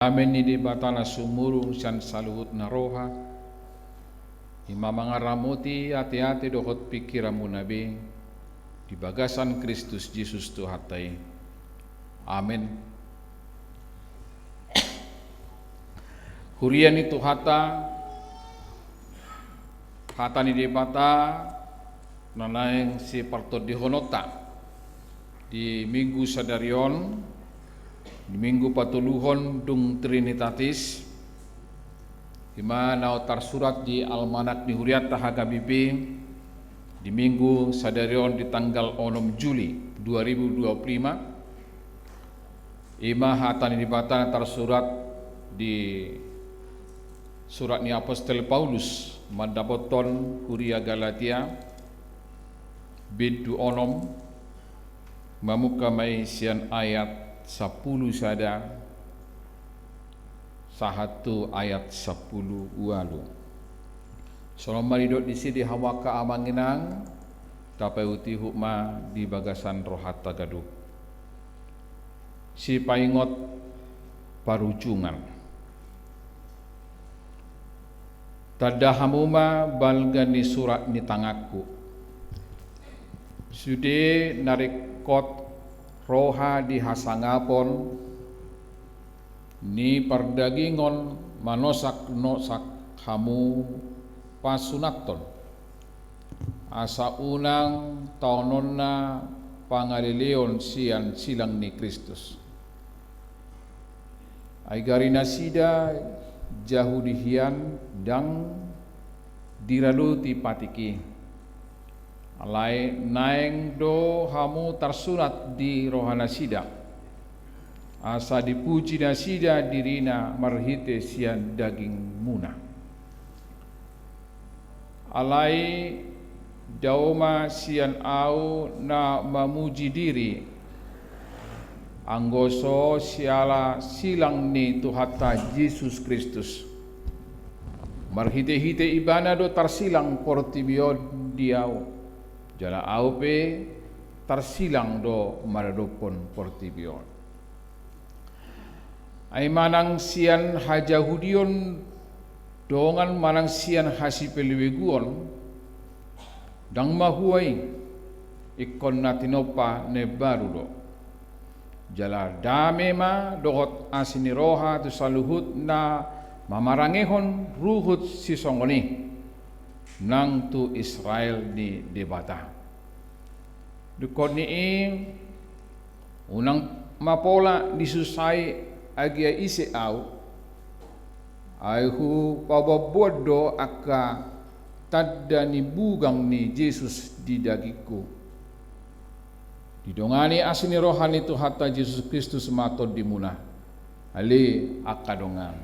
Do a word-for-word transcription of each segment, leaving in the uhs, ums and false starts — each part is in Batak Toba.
Dame ni Debata na sumurung sian saluhut na roha, i ma mangaramoti ateate dohot pingkiranmuna be di bagasan Kristus Jesus Tuhanta i. Amen. Huria ni Tuhanta, hata ni Debata na naeng sipartondihononta di Minggu sadari on, di Minggu patoluhon dung Trinitatis, i ma na tarsurat di almanak ni hurianta H K B P di Minggu sadari on di tanggal onom Juli dua ribu dua puluh lima. I ma hata ni Debata na tarsurat di surat ni apostel Paulus mandapothon huria Galatia, bindu onom, mamungka ma i sian ayat sampulu sada sahat tu ayat sampulu ualu. Songon na nidok disi di hamu angka amang inang, tapaihutihut ma di bagasan rohanta ganup. Sipaingot parujungan. Tanda hamu ma balga ni surat ni tanganku. Sude na ringkot roha di hasangapon ni pardagingon manosaknosak hamu pasunathon, asa unang taononna pangaleleon sian silang ni Kristus. Ai gari nasida Jahudi hian ndang diradoti patik i. Alai naeng do hamu tarsunat di rohanasida, asa dipuji nasida dirina marhite sian dagingmuna. Alai dao ma sian ahu na mamuji diri, anggo so siala silang ni Tuhanta Jesus Kristus. Marhitehite Ibana do tarsilang portibi on di ahu, jala ahu pe tarsilang do maradophon portibi on. Ai manang sian hajahudion dongan manang sian hasipelebeguon, ndang mahua i, ingkon na tinompa na imbaru do. Jala dame ma dohot asi ni roha tu saluhut na mamarangehon ruhut sisongon i, nang tu Israel ni Debata. Dungkon ni i, unang ma pola disusahi agia ise ahu, ai hupaboanboan do angka tanda ni bugang ni Jesus di dagingku. Didongani asi ni roha ni Tuhanta Jesus Kristus ma tondimuna. Ale angka dongan.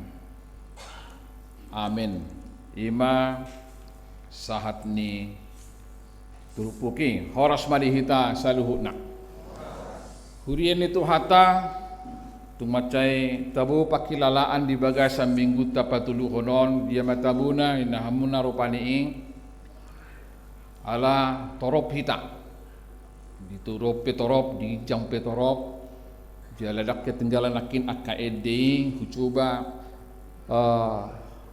Amen. I ma sahat ni turpuk i. Horas ma di hita saluhutna. Huria ni Tuhanta, tung mansai tabo pangkilalaan di bagasan minggunta patoluhon on, dia ma tabona, inna hamuna rupani i. Ala torop hita. Di torop pe torop, di ginjang pe torop. Jala ndang ketinggalan nangkin angka ende i, hucoba, eh,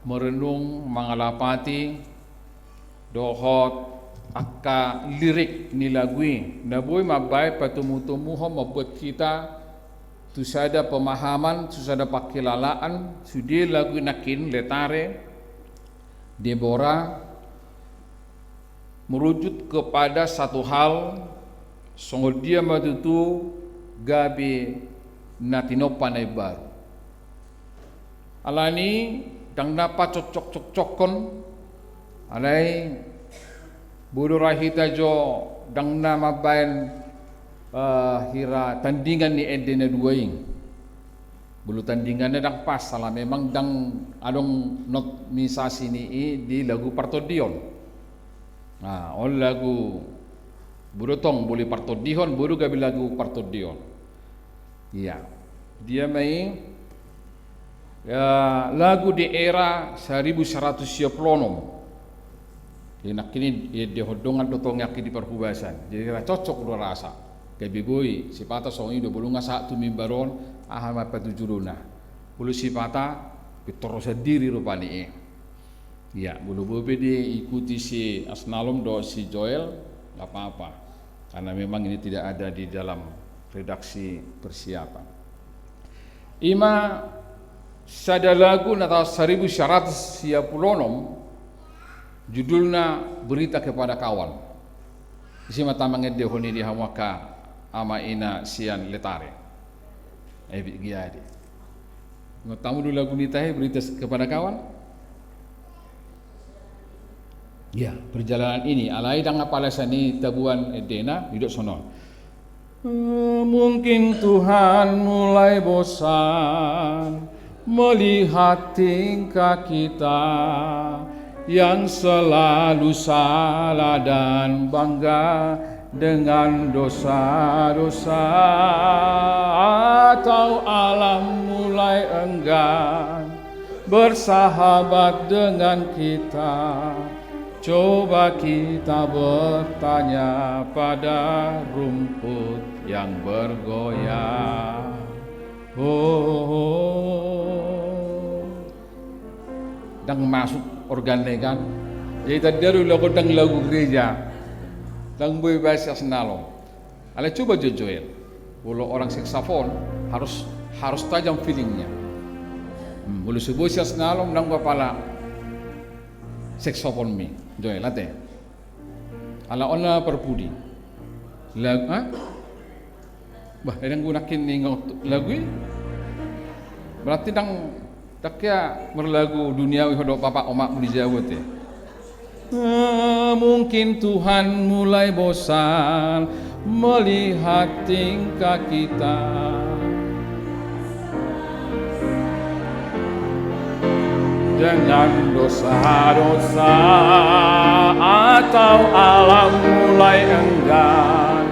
merenung, mangalapati dohot angka lirik ni lagu i. Na boi mambaen patomutomuhon mambuat hita tu sada pemahaman, tu sada pangkilalaan, sude lagu i nangkin letare, Debora, merujuk kepada satu hal, songon dia ma tutu gabe na tinompa na imbaru. Alani ndang na pacoccokcokcokkon, alai boi do ra hita jo ndang na mambaen, eh, hira tandingan ni ende na dua i. Molo tandinganna ndang pas, ala memang ndang adong notisasi ni i di lagu partondion. Nah, on lagu boi do tong boi partondihon, boi do gabe lagu partondion. Iya. Dia ma i, ya, lagu di era saribu saratus sia pulu onom. Jadi nangkin i, ya, diondongan do tong nangkin di parhubasan. Jadi ra cocok do rasa. Gabe boi, sipata songon i do, molo nga sahat tu mimbar on, aha ma patujuluna. Molo sipata, pintor sandiri rupani i. Ya, molo boi pe diikuti si Asnalom dohot si Joel, nggak apa-apa. Karena memang ini tidak ada di dalam redaksi persiapan. Ima sada lagu na taon saribu sia ratus sia pulu onom, judulna Berita Kepada Kawan. Isi ma tamangen dehon i di hamu angka ama ina sian Letare. Ebit Giadi. Ngot tamu do lagu ni tahe Berita Kepada Kawan? Ya, perjalanan ini, alai ndang apala sian i tabuan endena, didok sonon. Mungkin Tuhan mulai bosan melihat tingkah kita yang selalu salah dan bangga dengan dosa-dosa, atau alam mulai enggan bersahabat dengan kita. Coba kita bertanya pada rumput yang bergoyang. Oh, oh. Ndang masuk organ na i kan. Jadi tanda do lagu, ndang lagu gereja. Ndang boi baen si Asnalom. Alai coba jo Joel. Molo orang saksofon harus, harus tajam feelingnya. Hmm, molo so boi si Asnalom ndang apala saksofon mi Joel ate. Ala on na parpudi. Lagu, ha? Bah, ndang guna nangkin ningot lagu i. Berarti ndang, ndang hea marlagu duniawi ho dohot bapa omakmu di jabu ate. Mungkin Tuhan mulai bosan melihat tingkah kita dengan dosa-dosa, atau alam mulai enggan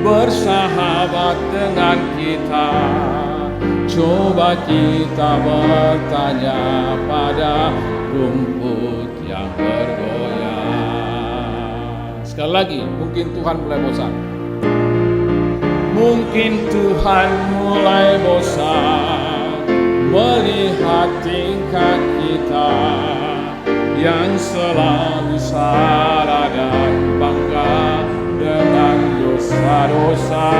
bersahabat dengan kita. Coba kita bertanya pada rumput yang bergoyang. Sekali lagi, mungkin Tuhan mulai bosan. Mungkin Tuhan mulai bosan melihat tingkah kita yang selalu salah dan bangga dengan dosa-dosa,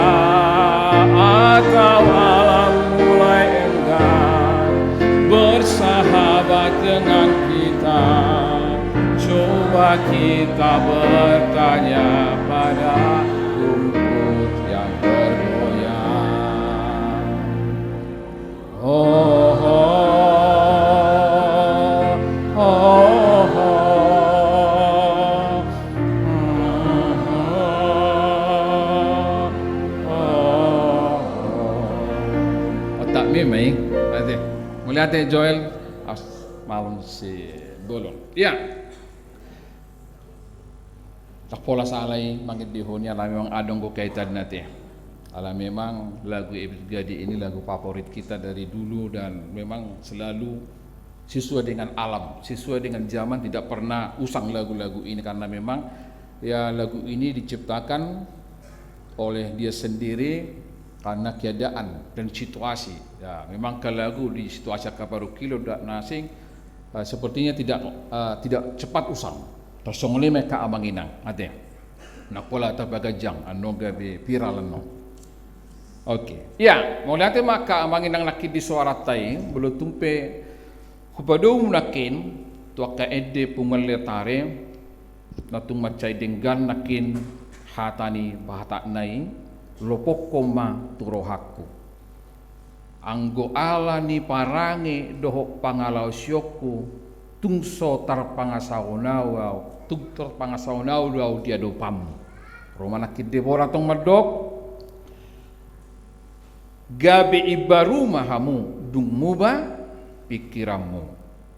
atau alam mulai enggan bersahabat dengan kita. Coba kita bertanya pada rumput yang bergoyang. Oh, oh, oh, oh. Otak mi mai. Ate. Mauliate Joel. As, malum si bolon. Ya. Tak pola salai mangidihon i, ala memang adong do kaitanna ate. Ala memang lagu Ebit Gadi ini lagu favorit kita dari dulu dan memang selalu sesuai dengan alam, sesuai dengan zaman, tidak pernah usang lagu-lagu ini karena memang ya lagu ini diciptakan oleh dia sendiri karena keadaan dan situasi. Ya, memang angka lagu di situasi angka parungkilon dohot na asing, eh, sepertinya tidak, eh, tidak cepat usang. Tarsongon i ma angka amang inang ate. Nang pola tapaganjang annon gabe viral annon. Oke. Ya, mauliate ma angka amang inang nangkin di soaranta i, molo tung pe hupadomu nangkin tu angka ende punguan Letare na tung mansai denggan nangkin hata ni Bahatana i, lopokkon ma tu rohangku. Anggo ala ni parange dohot pangalaosionku, tung so tarpangasahon au, au, tung tarpangasahon au do au di adopanmu. Ro ma nangkin Debora tong mandok, gabe imbaru ma hamu dung muba pingkiranmu,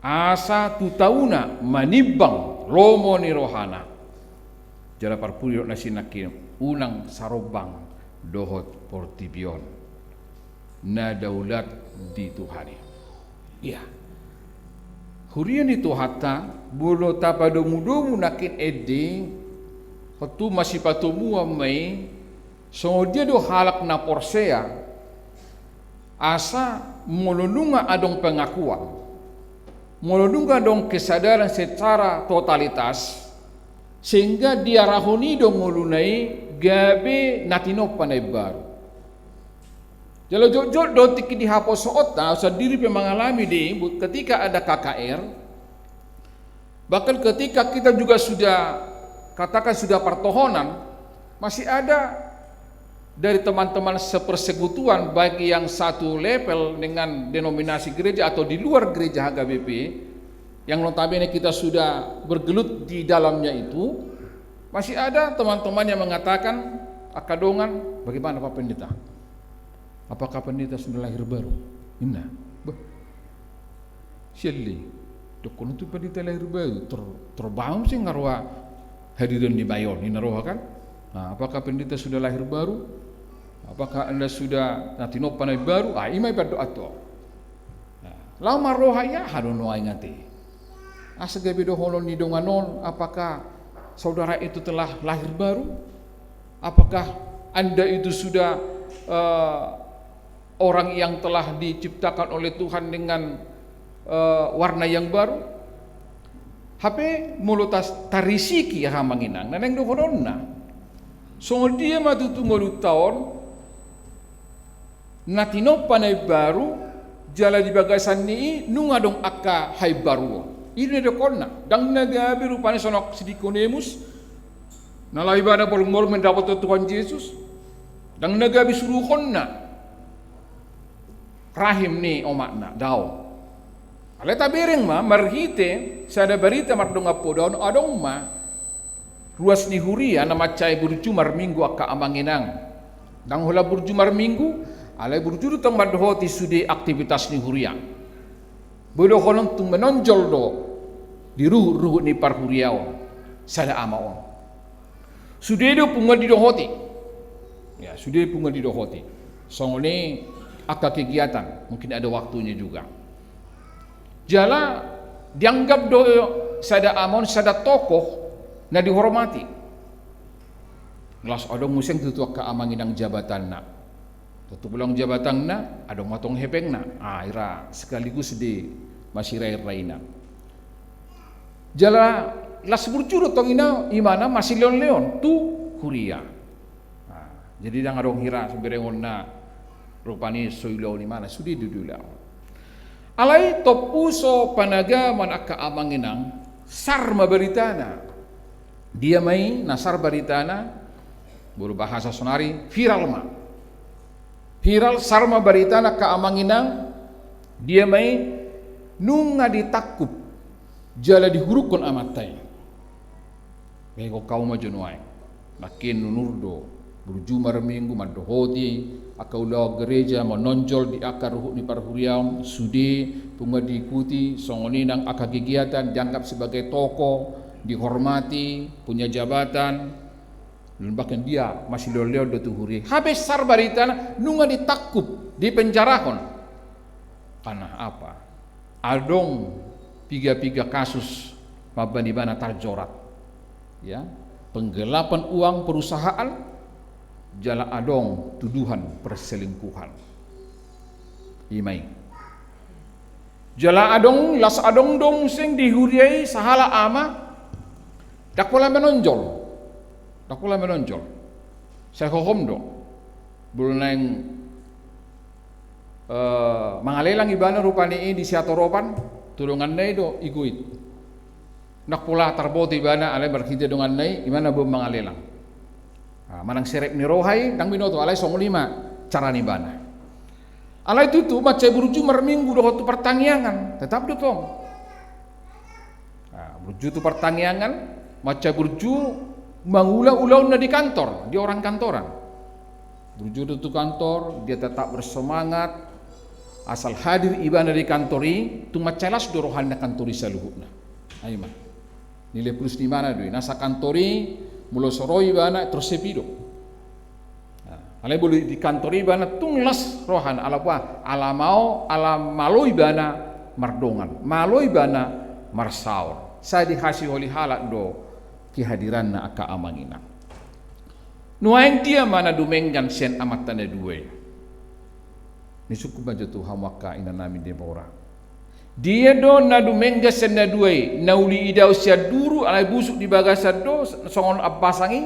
asa tu tauna manimbang lomo ni rohana. Jala parpudi dohot na sinangkin, unang sarombang dohot portibi on. Na daulat di Tuhan i. Ia. Huria ni Tuhanta, molo tapadomudomu nangkin ende, tontu masipatomuan ma i, songon dia do halak na porsea, asa Molo nunga adong pengakuan, molo nunga adong kesadaran secara totalitas, sehingga diarahon i do ngoluna i gabe na tinompa na imbaru. Jala jotjot do tingki di haposoonta, au sandiri pe mangalami di, ketika ada K K R, bahkan ketika kita juga sudah, katakan, sudah partohonan, masih ada dari teman-teman sepersekutuan, baik yang satu level dengan denominasi gereja atau di luar gereja H K B P, yang notabene kita sudah bergelut di dalamnya itu, masih ada teman-teman yang mengatakan, "Angka dongan, bagaimana Pak Pendeta? Apakah Pendeta sudah lahir baru?" Ninna. Bah. Sian i, dohonon tu Pendeta lahir baru, tor, tor bahen muse nga roha hadiran ni bayo, ninna roha kan? Nah, apakah Pendeta sudah lahir baru? Apakah Anda sudah na tinompa na imbaru? Ah, i ma i pandohan tu ahu. Nah, laho ma roha i, aha do nuaeng ate? Asa gabe dohonon ni dongan on, apakah saudara itu telah lahir baru? Apakah Anda itu sudah, eh, orang yang telah diciptakan oleh Tuhan dengan, eh, warna yang baru? Hape molo tas-, tarisiki, aha, amang inang, na naeng dohononna, songon dia ma tutu ngolunta on na tinompa na imbaru, jala di bagasan ni i nunga adong angka haimbaruon. I do na didokkonna. Ndang na gabe rupani songon si Nikodemus, na laho ibana bolong-bolong mandapothon Tuhan Jesus. Ndang na gabe suruhonna rahim ni omakna, daong. Alai tabereng ma, marhite sada barita mardongan poda on, adong ma ruas ni huria na mansai burju marminggu, angka amang inang. Ndang holan burju marminggu, alai burju do tong mandohoti sude aktivitas ni huria. Boi dohonon tung manonjol do di ruhut-ruhut ni parhuriaon sada ama on. Sude do punguan didohoti. Ya, sude punguan didohoti. Songon i angka kegiatan, mungkin ada waktunya juga. Jala dianggap do sada ama on sada tokoh na dihormati. Laos adong muse tutu angka amang inang jabatanna. Tutu ulang jabatanna, adong ma tong hepengna. Ah, ira sekaligus di masirairai na. Jala las burju do tong ina imana masilehon-lehon tu huria. Nah, jadi ndang adong hira siberengonna rupani so diulahon imana, sude do diulahon. Alai tompu so panagaman angka amang inang, sar ma baritana. Dia ma i na sar baritana, molo bahasa sonari, viral ma. Viral, sar ma baritana angka amang inang, dia ma i nunga ditangkup jala dihurukkon amanta i. Begokhon hamu ma jo nuaeng. Nangkin nunur do, burju marminggu, mandohoti angka ulaon gereja, manonjol di angka ruhut ni parhuriaon, sude punguan diikuti, songon i nang angka kegiatan, dianggap sebagai tokoh, dihormati, punya jabatan, bahkan dia masilehon-lehon do tu huria. Hape sar baritana nunga ditangkup, dipenjarahon. Karena apa? Adong piga-piga kasus mambahen ibana tarjorat. Ya, penggelapan uang perusahaan, jala adong tuduhan perselingkuhan. I ma i. Jala adong, las adong do muse di huria i sahalak ama, ndang pola manonjol. Ndang pola manonjol. Sai hohom do. Molo naeng, eh, mangalelang ibana rupani i di siatoropan, tu donganna i do igoit. Ndang pola tarboto ibana, alai marhite donganna i, ibana boi mangalelang. Ah, manang serep ni roha i, ndang binoto, alai songon i ma cara ni ibana. Alai tutu, mansai burju marminggu dohot tu partangiangan, tetap do tong. Ah, burju tu partangiangan, mansai burju mangula ulaonna di kantor, di orang kantoran. Burju do tu kantor, dia tetap bersemangat, asal hadir ibana di kantor i, tung mansai las do rohana kantor i saluhutna. Ai ma. Nilai plus ni ibana do i. Nasa kantor i, molo so ro ibana, terus sepi do. Nah, alai molo di kantor i ibana, tung las rohana, ala boha, ala malo, ala malo ibana mardongan, malo ibana marsaor. Sai dihasiholi halak do kehadiranna angka amang inang. Nuaeng dia ma na dumenggan sian amanta na dua i. Ni sungkun ma jo tu hamu angka inanami Debora. Dia do na dumenggan sian na dua i, na uli idaon sian duru, alai busuk di bagasan do, songon ampasang i,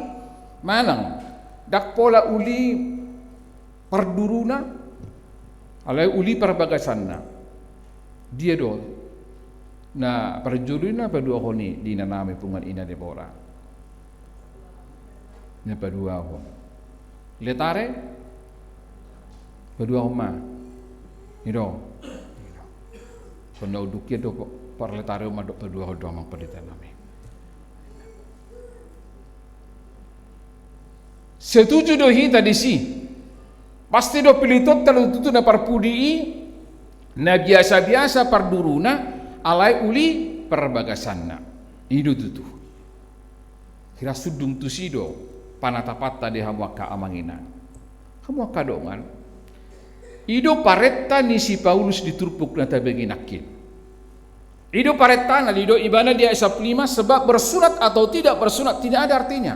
manang, ndang pola uli parduruna, alai uli parbagasanna. Dia do na parjolo i na paduahon i di inanami punguan ina Debora. Na paduahon. Letare? Paduahon ma. I do. Songon na unduk i do parletare on ma do paduahon do amang panditanami. Setuju do hita disi. Pasti do pilitanta do tutu na parpudi i, na biasa-biasa parduruna, alai uli parbagasanna. I do tutu. Hira sundung tusi do panatapanta di hamu angka amang inang. Hamu angka dongan. I do parenta ni si Paulus di turpuk na tabege nangkin. I do parentana, didok ibana di ayat sampulu lima, sebab bersunat atau tidak bersunat tidak ada artinya.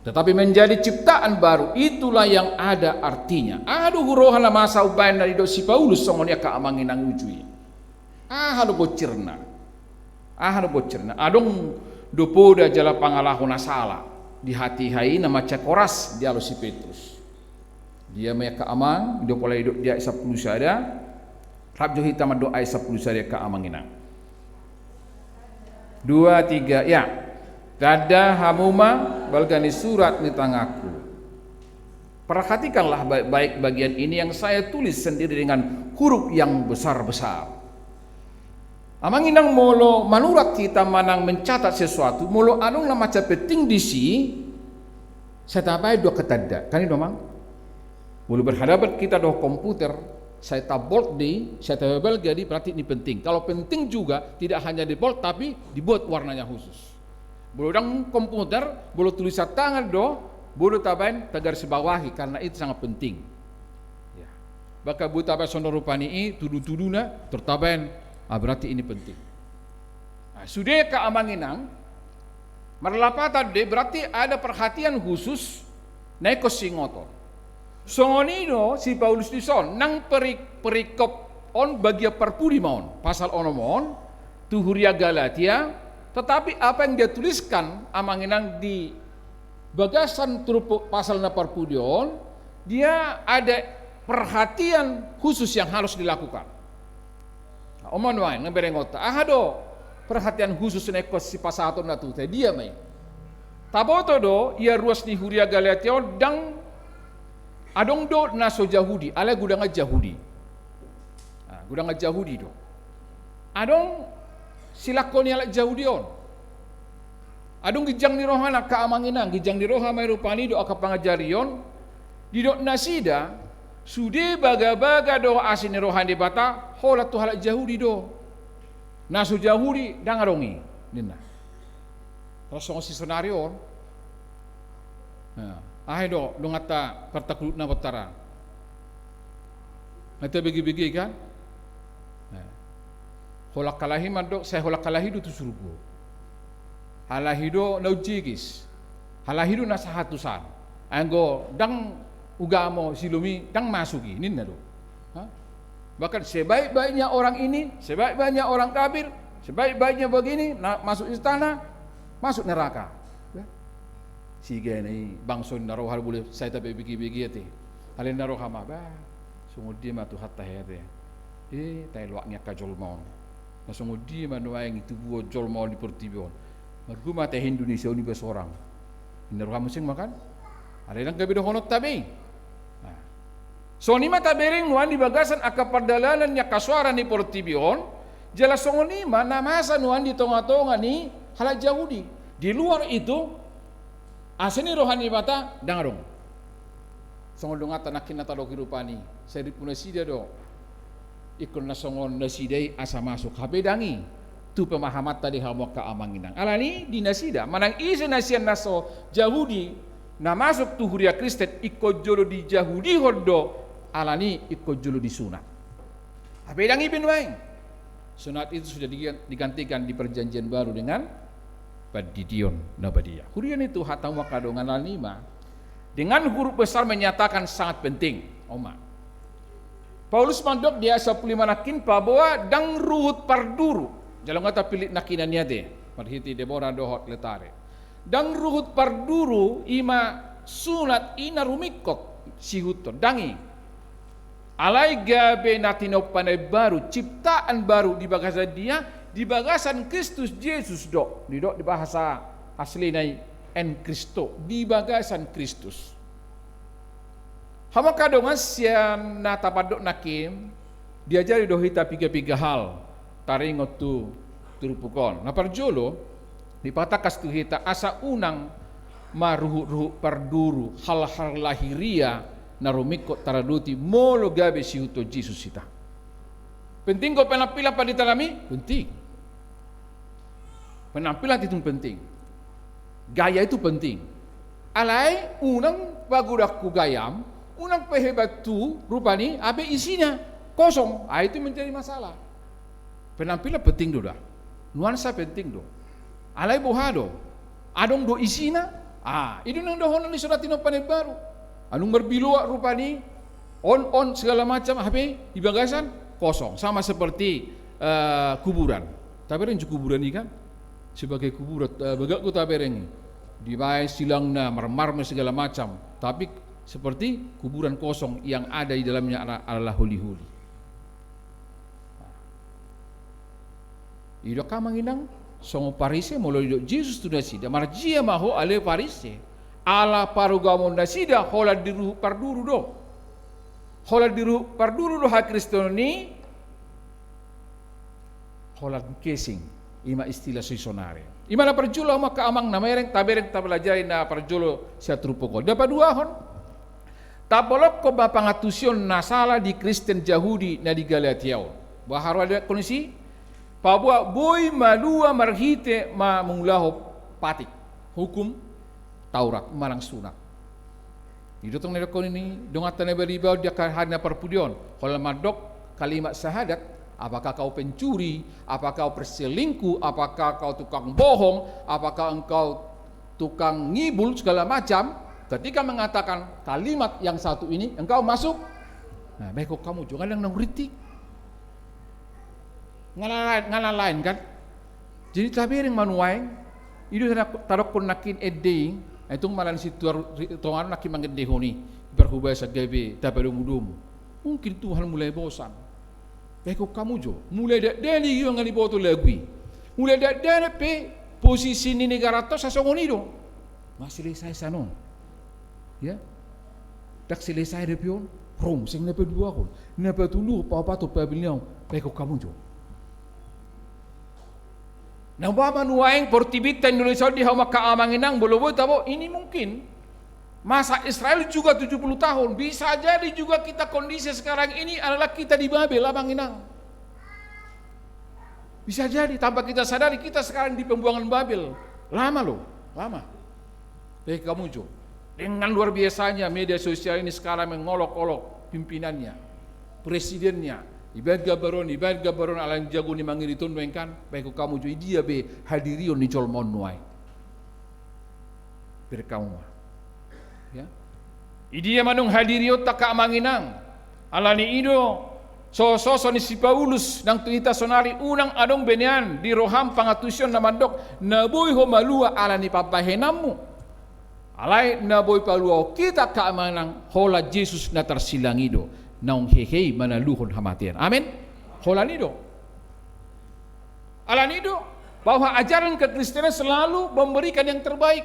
Tetapi menjadi ciptaan baru, itulah yang ada artinya. Aha do huroha na masa umbahen na didok si Paulus songon i angka amang inang uju i. Aha do gocirna? Aha do gocirna? Adong do poda jala pangalaho na sala di hatiha i na mansai horas dialo si Petrus. Dia ma i angka amang, didok pola didok di ayat sampulu sada. Rap jo hita mandok ayat sampulu sada angka amang inang. Dua, tiga, ya. Tanda hamu ma balga ni surat ni tanganku. Perhatikanlah baik-baik bagian ini yang saya tulis sendiri dengan huruf yang besar-besar. Amang inang, molo manurat hita manang mencatat sesuatu, molo adong na mansai penting disi, sai tabaen do angka tanda, kan i do amang? Molo berhadapan kita dohot komputer, sai tabold do i, sai tabalga do i, berarti ini penting. Kalau penting juga, tidak hanya dibold, tapi dibuat warnanya khusus. Molo ndang komputer, molo tulisan tangan do, boi do tabaen tagarsibawahi, karena itu sangat penting. Ya. Bahkan boi tabaen songon rupani i, tudu-tuduna, tor tabaen, ah, berarti ini penting. Nah, sude angka amang inang, marlapatan do i, berarti ada perhatian khusus na ingkon siingoton. Songon i do si Paulus dison, nang peri-, perikop on bagian parpudi ma on, pasal onom on, tu huria Galatia, tetapi apa yang dia tuliskan, amang inang, di bagasan turpuk pasal na parpudi on, dia ada perhatian khusus yang harus dilakukan. Nah, on ma nuaeng na berengonta. Aha do perhatian khusus na ingkon sipasahatonna tu hita, dia ma i? Taboto do ia ruas ni huria Galatia on, ndang adong do na so Jahudi, alai godangan Jahudi. Nah, godangan Jahudi do. Adong silangko ni halak Jahudi on. Adong ginjang ni rohana angka amang inang, ginjang ni roha ma i rupani do angka pangajari on, didok nasida, sude bagabaga dohot asi ni roha ni Debata, holan tu halak Jahudi do. Na so Jahudi, ndang adong i, ninna. Ro songon si sonari on. Nah, aha i do, donganta partakulutna bontar an. Nga tabege-bege kan? Nah. Holan halak i mandok, sai holan halak i do tu surgo. Halak i do na unjigis. Halak i do na sahatusan. Anggo ndang ugamo Siloam i, ndang masuk i, ninna do. Ha? Bahkan sebaik-baiknya orang ini, sebaik-baiknya orang kafir, sebaik-baiknya begini, na-, masuk istana, masuk neraka. Ya. Sigaen i, bangso na roha boi sai tabege-bege ate. Alai na roha ma, bah, songon dia ma Tuhanta he ate. Eh, tai loak ni angka jolma on. Na songon dia ma nuaeng i tubuhon jolma on di portibi on. Marhua ma tahe Indonesia on iba sorang. Ninna roha muse ma kan? Alai ndang gabe dohononta be i. Nah. Songon i ma tabereng nuaeng di bagasan angka pardalanan ni angka soara ni portibi on, jala songon i ma na masa nuaeng di tonga-tonga ni halak Jahudi. Di luar itu, asi ni roha ni Debata ndang adong. Songon donganta nangkin na tadok i rupani, sai ripu nasida do. Ingkon na songon nasida i asa masuk, hape ndang i tu pemahamanta di hamu angka amang inang. Alani di nasida, manang ise na sian na so Jahudi, na masuk tu huria Kristen, ingkon jolo dijahudihon do, alani ingkon jolo disunat. Hape ndang i be nuaeng. Sunat itu sudah digan-, digantikan di Perjanjian Baru dengan pandidion na badia. Huria ni Tuhanta, hamu angka dongan, alani i ma, dengan huruf besar menyatakan sangat penting. On ma. Paulus mandok di ayat sampulu lima nangkin, paboa ndang ruhut parduru. Jalo nga tapillit nangkinan i ate, marhite Debora dohot Letare. Ndang ruhut parduru i ma sunat i na rumingkot sihuthon, ndang i. Alai gabe na tinompa na imbaru, ciptaan baru di bagasan dia, di bagasan Kristus Jesus do. Didok di bahasa aslina i en Christo, di bagasan Kristus. Hamu angka dongan, sian na tapandok nangkin, diajari do hita piga-piga hal taringot tu turpuk on. Na parjolo, dipatangkas tu hita asa unang ma ruhut-ruhut parduru, hal-hal lahiriah na rumingkot taradoti molo gabe sihuthon Jesus hita. Penting do penampilan, pandita nami? Penting. Penampilan itu penting. Gaya itu penting. Alai unang pagodanghu gayam, unang pe hebat tu rupani, hape isina kosong. Ah, itu menjadi masalah. Penampilan penting do da. Nuansa penting do. Alai boha do? Adong do isina? Ah, i do na dohonon ni sunat tinompa na imbaru. Adong marbiloak rupani, on, on, segala macam, hape di bagasan kosong. Sama seperti, eh, kuburan. Tabereng jo kuburan i kan? Sebagai kuburan, eh, bagak do tabereng i. Dibaen silangna, marmarmer segala macam. Tapi seperti kuburan kosong yang ada di dalamnya ala-, adalah holi-holi. I do angka amang inang, songon Parise, molo didok Jesus tu nasida, marjia ma ho ale Parise. Ala parugamoon nasida holan di ruhut parduru do. Holan di ruhut parduru do hakristenon i, holan kesing, i ma istilah sonari. I ma na parjolo, hamu angka amang, na mereng, tabereng, tapelajari na parjolo sian turpuk on. Na paduahon, tapolokkon ma pangantusion na sala di Kristen Jahudi na di Galatia on. Boha haroa didokkon disi? Paboa boi malua marhite ma mangulahon patik, hukum Taurat manang sunat. I do tong na didokkon ni donganta na bariba on di angka ari na parpudi on. Holan mandok kalimat syahadat, apakah kau pencuri, apakah kau perselingkuh, apakah kau tukang bohong, apakah engkau tukang ngibul segala macam, ketika mengatakan kalimat yang satu ini, engkau masuk. Nah, baik, kok kamu juga yang nangkritik. Nga na lain, nga na lain kan? Jadi tabereng ma nuaeng, i do tadok-, tadokkon nangkin ende i, ai tung malan situar ri-, tongan nangkin mangendehon i, di parhubasan gabe tapadomu-domu. Mungkin Tuhan mulai bosan. Baik, kok kamu jo, mulai dakdanak i, nga diboto lagu i. Mulai dakdanak pe posisi ni negaranta on sasongon i do. Masih selesai sanon. Ya. Ndang selesai dope on, ro muse na paduahon, na patoluhon, paopathon, palimahon, baik, kok kamu jo. Na umpama nuaeng portibinta Indonesia on di hamu angka amang inang, molo boi tabo, ini mungkin masa Israel juga tujuh puluh tahun. Bisa jadi juga kita kondisi sekarang ini adalah kita di Babel, amang inang. Bisa jadi, tanpa kita sadari, kita sekarang di pembuangan Babel. Lama loh, lama. Baik, kamu jo. Dengan luar biasanya media sosial ini sekarang mengolok-olok pimpinannya, presidennya. Ibaen gambar on, ibaen gambar on, ala ni jago ni mangiring on nuaeng kan. Baik, kamu jo, i dia be hadirion ni jolma on nuaeng? Bereng hamu ma. Ya. I dia ma nuaeng hadirionta, angka amang inang? Ala ni i do, so, so, so ni si Paulus nang tu hita sonari, unang adong be nian di roham pangantusion na mandok na boi ho malua ala ni pambahenanmu. Alai na boi paluahon hita, angka amang inang, holan Jesus na tarsilang i do, naung hehe i manaluhon hamatean. Amen. Holan i do. Ala ni i do, bahwa ajaran kekristenan selalu memberikan yang terbaik,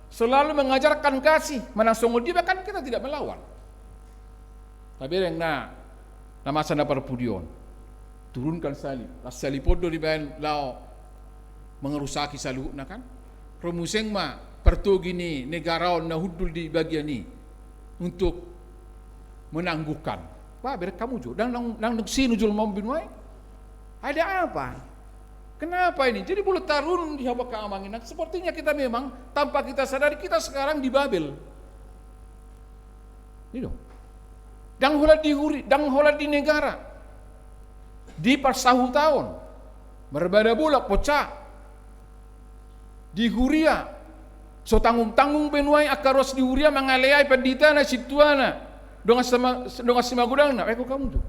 selalu mengajarkan kasih, manang songon dia, bahkan kita tidak melawan. Tabereng na, na masa na parpudi on. Turunkan salib, las salib on do dibaen laho mengerusaki saluhutna kan. Ro muse ma partogi ni negara on na hundul di bagian i untuk menangguhkan. Wah, bereng hamu jo, ndang, ndang, ndang sinur jolma on be nuaeng. Ada apa? Kenapa ini? Jadi molo tarunun di hamu angka amang inang, sepertinya kita memang tanpa kita sadari kita sekarang di Babel. I do. Ndang holan di huri-, ndang holan di negara. Di parsahutaon. Marbada bolak, poncak. Di huria, so tanggung-tanggung be nuaeng angka ruas di huria mangaleai panditana, sintuana, dongan sima-, dongan simagodangna, baik, kok kamu jo.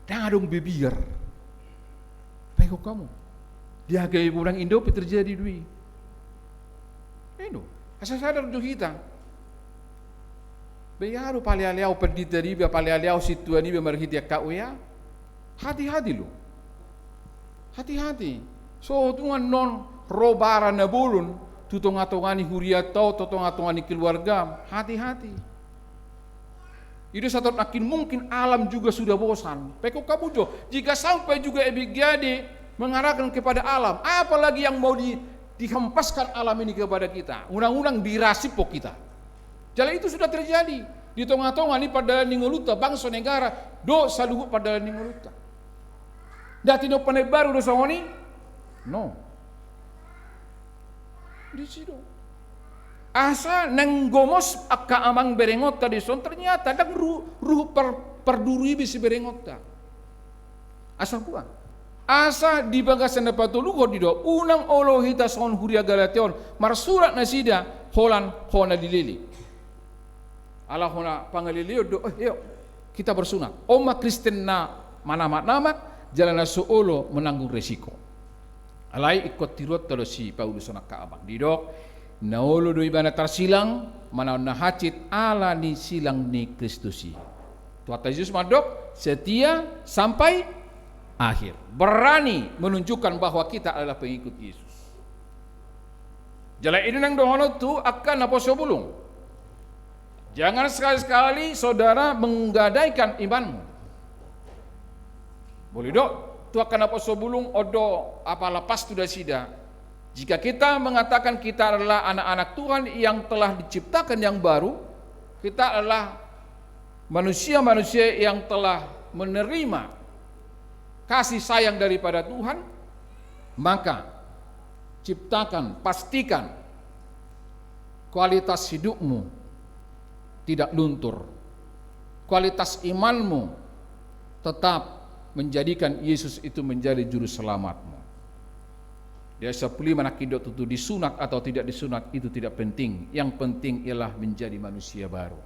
Ndang adong be biar. Pahingkon hamu. Di hagabe Bonang Indah pe terjadi do i. Eno, asa sadar do hita. Baen do palealeaon pandita niba, palealeaon sintua niba marhite angka W A. Hati-hati lo. Hati-hati. So tung annon ro bara na bolon tu tonga-tonga ni huriata on, tu tonga-tonga ni keluargam. Hati-hati. I do sahat nangkin mungkin alam juga sudah bosan. Pahingkon hamu jo, jika sampai juga F B G A D mengarahkan kepada alam, apalagi yang mau di, dihempaskan alam ini kepada kita. Unang-unang dirasiphon kita. Jala itu sudah terjadi di tonga-tonga ni pardalanan ni ngolunta, bangso, negara dohot saluhut pardalanan ni ngolunta. Nda tinompa na imbaru do songon i? No. Disi do. Asa naeng gomos angka amang berengonta dison, ternyata ndang ru-, ruhut par-, parduru i be siberengonta. Asa boha? Asa di bagasan na patoluhon didok, unang olo hita songon huria Galatia on, marsurat nasida holan hona dilele. Ala hona pangaleleon do, eh, iyo, kita bersunat. On ma Kristen na manamak-namak, jala na so olo menanggung resiko. Alai ingkon tiruonta do si Paulus on angka amang. Didok, na olo do ibana tarsilang, manaon na hansit ala ni silang ni Kristus i. Tuhanta Jesus mandok, setia sampai akhir. Berani menunjukkan bahwa kita adalah pengikut Yesus. Jala i do naeng dohonon tu angka naposobulung. Jangan sekali-sekali saudara menggadaikan imanmu. Boi didok tu angka naposobulung on do apala pas tu nasida. Jika kita mengatakan kita adalah anak-anak Tuhan yang telah diciptakan yang baru, kita adalah manusia-manusia yang telah menerima kasih sayang daripada Tuhan, maka ciptakan, pastikan kualitas hidupmu tidak luntur. Kualitas imanmu tetap menjadikan Yesus itu menjadi juru selamatmu. Di ayat sampulu lima nangkin didok tutu, disunat atau tidak disunat itu tidak penting. Yang penting ialah menjadi manusia baru.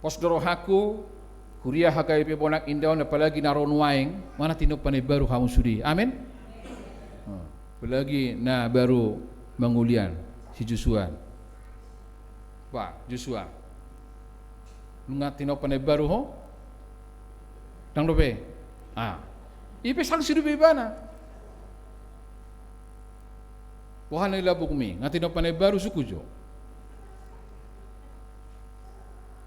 Pos do rohangku, huria H K B P Bonang Indah on, apalagi na ro nuaeng, unang tinompa na imbaru hamu sude. Amin. Apalagi na baru mangulian, si Joshua. Wah, Joshua. Nunga tinompa na imbaru ho? Ndang dope. Ah. I pe sanksi dope ibana. Boha na ilambungmi, nunga tinompa na imbaru, sungkun jo.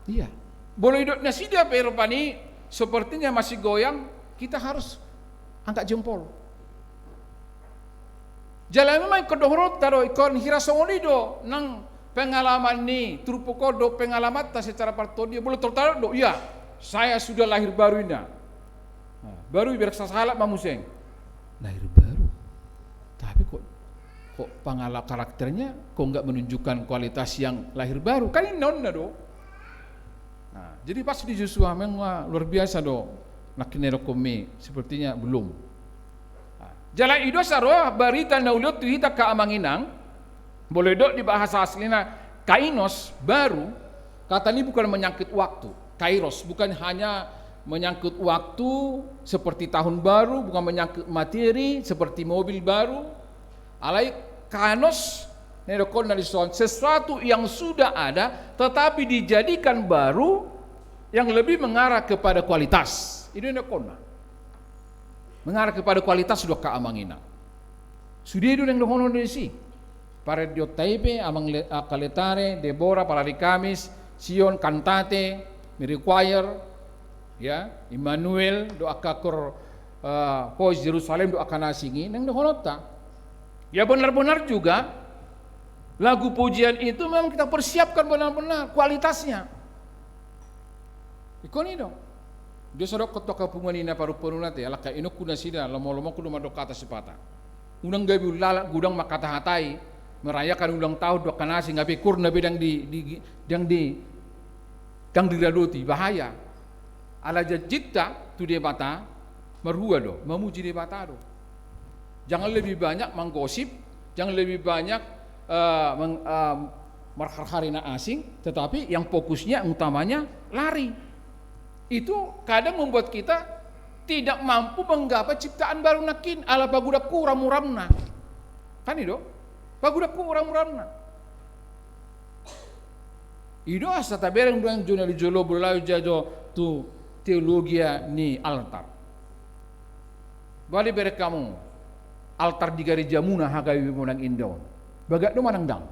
Iya. Molo didok nasida pe rupani sepertinya masih goyang, kita harus angkat jempol. Jala memang ingkon dohononta do, ingkon hira songon i do nang pengalaman ni turpuk on dohot pengalamanta secara partondion. Molo tortaon do, iya, saya sudah lahir baru, ninna. Nah, baru ibereng sasahalak ma muse. Lahir baru. Tapi kok, kok pengala-, karakternya kok nggak menunjukkan kualitas yang lahir baru? Kan ninna do. Nah, jadi pas di Joshua memang luar biasa do. Nangkin na didokmi sepertinya belum. Nah, jala i do asa ro barita na uli on tu hita angka amang inang, molo didok di bahasa aslina kainos, baru, kata ini bukan menyangkut waktu. Kairos bukan hanya menyangkut waktu seperti tahun baru, bukan menyangkut materi seperti mobil baru. Alai kainos, na didokhonna dison, sesuatu yang sudah ada tetapi dijadikan baru, yang lebih mengarah kepada kualitas. I do na didokhonna. Mengarah kepada kualitas do angka amang inang. Sude do naeng dohonon disi. Parendionta i pe, amang le-, angka letare, Debora, parari Kamis, Sion, Kantate, Mary Choir, ya, Immanuel, dohot angka kor, eh, Voice Jerusalem, dohot angka na asing i, naeng dohononta. Ya, benar-benar juga lagu pujian itu memang kita persiapkan benar-benar kualitasnya. Ingkon i do. Dia so dokkon tu angka punguan i na paru-paruna te, ala angka inongku nasida, lomo-lomoku do mandok hata sipata. Unang gabe ulala, godang mangkata-hatai, merayakan ulang tahun dohot angka na asing, gabe kurna be ndang di, di, ndang di, ndang diradoti, bahaya. Ala janjinta tu Debata, marhua do, mamuji Debata do. Jangan lebih banyak menggosip, jangan lebih banyak, eh, meng-, eh, mengharhari na asing, tetapi yang fokusnya, utamanya, lari. Itu kadang membuat kita tidak mampu menggapai ciptaan baru nangkin, ala pagodangku uramuramna. Kan i do? Pagodangku uramuramna. I do asa tabereng do jona di jolo bola layo jajo tu teologia ni altar. Bali berek hamu altar di garejamuna, hagabe monang inda on. Bagak do manang ndang?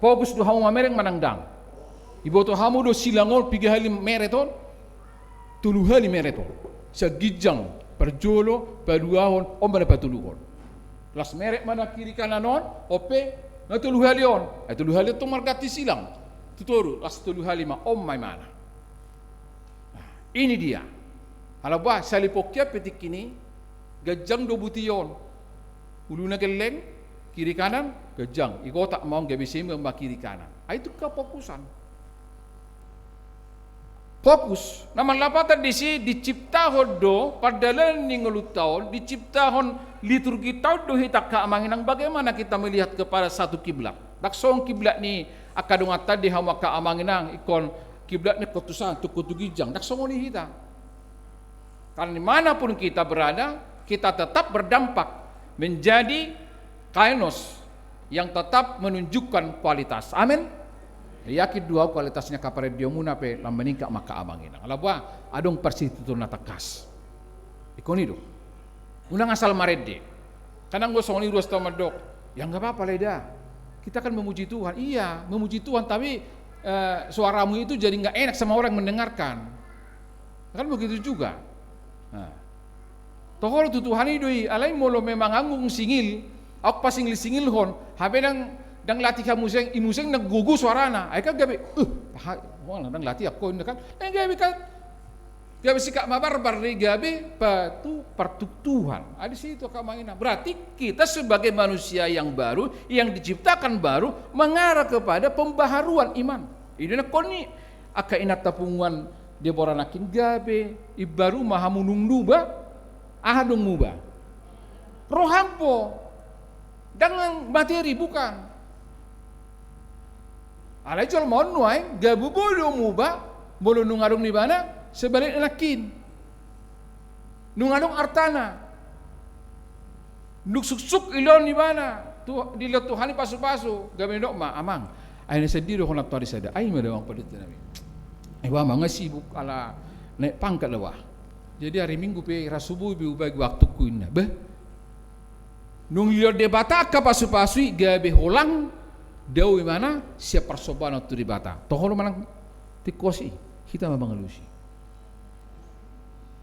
Fokus do hamu mamereng manang ndang? Iboto hamu do silang on piga hali meret on? Tolu hali meret on. Sian ginjang, parjolo, paduahon, on ma na patoluhon. Las meret ma na kiri kanan on, on pe na tolu hali on. Eh, tolu hali on tong marganti silang. Tu toru, las tolu hali ma, on ma imana. Nah, ini dia. Ala boha, salipok i pe tingki i, ganjang do buti on. Uluna gelleng, kiri kanan, ganjang. Igotak ma on gabe seimbang ma kiri kanan. Ah, itu kefokusan. Fokus. Na marlapatan disi, diciptahon do pardalanan ni ngolunta on, diciptahon liturginta on do hita angka amang inang, bagaimana kita melihat kepada satu kiblat. Ndang songon kiblat ni angka donganta di hamu angka amang inang, ingkon kiblat ni ingkon tu san, tu, tu ginjang. Ndang songon i hita. Karena dimanapun kita berada, kita tetap berdampak menjadi kainos yang tetap menunjukkan kualitas. Amin. Yakin do au kualitas ni angka paradiomuna pe lam meningkat ma angka amang inang. Ala boha, adong parsituturan na tangkas. Ingkon i do. Unang asal marende. Kan anggo songon i ruas tau mandok, ya nggak apa-apa lah dah. Kita kan memuji Tuhan. Iya, memuji Tuhan, tapi, eh, suaramu itu jadi nggak enak sama orang yang mendengarkan. Kan begitu juga. Nah. Toho do tu Tuhan i do i, alai molo memang anggo singil, au pasingil-singilhon, hape ndang, ndang latih hamu muse, i muse ndang gogo suarana. Ai kan gabe, uh, paha, wah, ndang latih au inna kan. Eh, gabe kan. Gabe sikap mabarbar i, gabe patu, partuktuhan. Ah, di situ angka amang inang. Berarti kita sebagai manusia yang baru, yang diciptakan baru, mengarah kepada pembaharuan iman. I do na ingkon i angka inanta punguan Debora nangkin, gabe imbaru ma hamu nung muba. Aha dung muba? Roham po. Ndang materi, bukan. Alai jolma on nuaeng gabe boi do muba molo nung adong di ibana, sebalikna nangkin. Nung adong artana, nung suksuk dilehon ibana, tu, dilehon Tuhan i pasu-pasu, gabe nidok ma, amang, ai na sandiri do ho na tu ari sada, ai ma da amang, pandita nami. Ai bah, amang, nga sibuk ala naik pangkat da bah. Jadi ari Minggu pe ra so boi be hubagi waktungku, inna. Beh. Nung dilehon Debata angka pasu-pasu i, gabe holang dao ibana sian parsombaon tu Debata. Toho do manang tingkos i, hita ma mangalusi.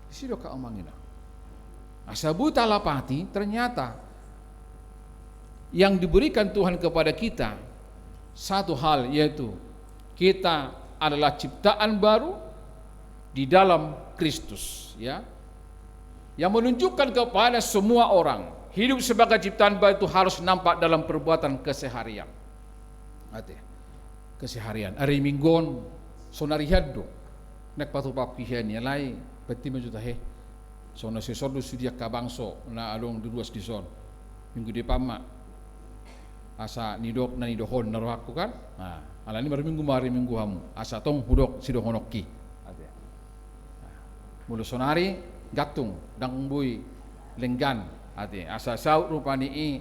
Disi do angka amang inang. Asa boi talapati, ternyata yang diberikan Tuhan kepada kita satu hal, yaitu kita adalah ciptaan baru di dalam Kristus, ya. Yang menunjukkan kepada semua orang, hidup sebagai ciptaan baru itu harus nampak dalam perbuatan keseharian. Ate, keseharian. Ari Minggu on, sonari hian do naeng patupahon hian i, alai penting ma jo tahe. Songon na sison do sude angka bangso na adong di ruas dison. Minggu depan ma. Asa nidok na nidokhon na rohangku kan. Nah, alani marminggu ma ari Minggu hamu. Asa tong hudok sidohononki. Ate. Nah, molo sonari gantung, ndang boi lenggan. Ate. Asa saut rupani i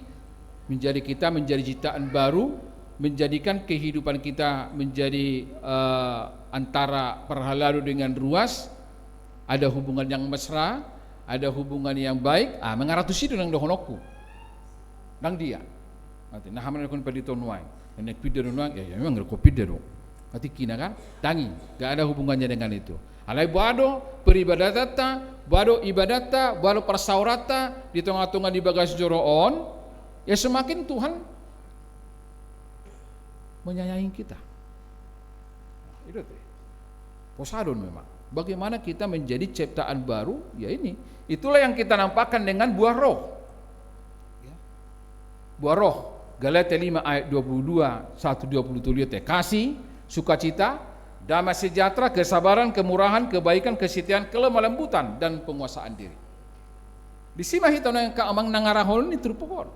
menjadi kita menjadi ciptaan baru, menjadikan kehidupan kita menjadi, eh, antara parhalado dengan ruas, ada hubungan yang mesra, ada hubungan yang baik, ah, mangarah tusi do nang dohononku. Nang dia. Ate, na hama na nidok pandita nuaeng. Nang pinda do nuaeng, ya, ya memang nidok pinda do. Ate, kina kan? Tangi, gak ada hubungannya dengan itu. Alai boha do peribadatanta, boha do ibadatta, boha do parsaoranta di tonga-tonga ni bagas joro on, ya semakin Tuhan menyayangi kita. Itu tuh. Posadon memang. Bagaimana kita menjadi ciptaan baru? Ya ini. Itulah yang kita nampakkan dengan buah roh. Ya. Buah roh. Galatia lima ayat dua puluh dua, satu dua puluh tujuh, ya, kasih, sukacita, damai sejahtera, kesabaran, kemurahan, kebaikan, kesetiaan, kelemah lembutan, dan penguasaan diri. Disi ma hita nuaeng angka amang na ngarahon ni turpuk on.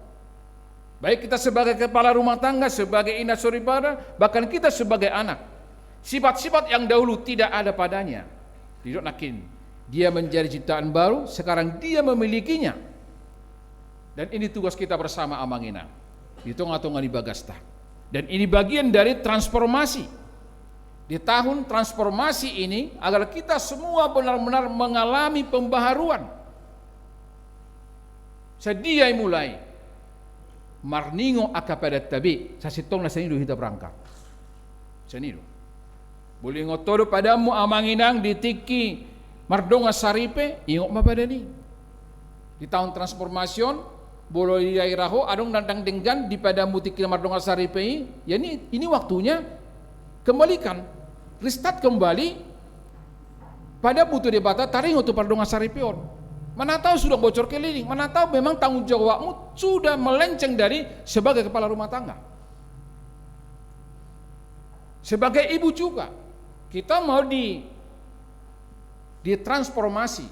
Baik kita sebagai kepala rumah tangga, sebagai inang soripada, bahkan kita sebagai anak. Sifat-sifat yang dahulu tidak ada padanya. Didok nangkin, dia menjadi ciptaan baru, sekarang dia memilikinya. Dan ini tugas kita bersama, Amang Inang, di tonga-tonga ni bagasta. Dan ini bagian dari transformasi. Di tahun transformasi ini, agar kita semua benar-benar mengalami pembaharuan. Sadia i mulai? Marningot angka padatta be, sasintongna sian i do hita berangkat. Sian i do. Molo ingot ho do padamu, Amang Inang, di tingki mardongan saripe, ingot ma padan i. Di tahun transformasi on, molo di daerah ho adong ndang denggan di padamu tingki na mardongan saripe i, ya ini, ini waktunya kembalikan, restart kembali padamu tu Debata, taringot tu pardongan saripe on. Mana tahu sudah bocor keliling, mana tahu memang tanggung jawabmu sudah melenceng dari sebagai kepala rumah tangga. Sebagai ibu juga, kita mau di, ditransformasi.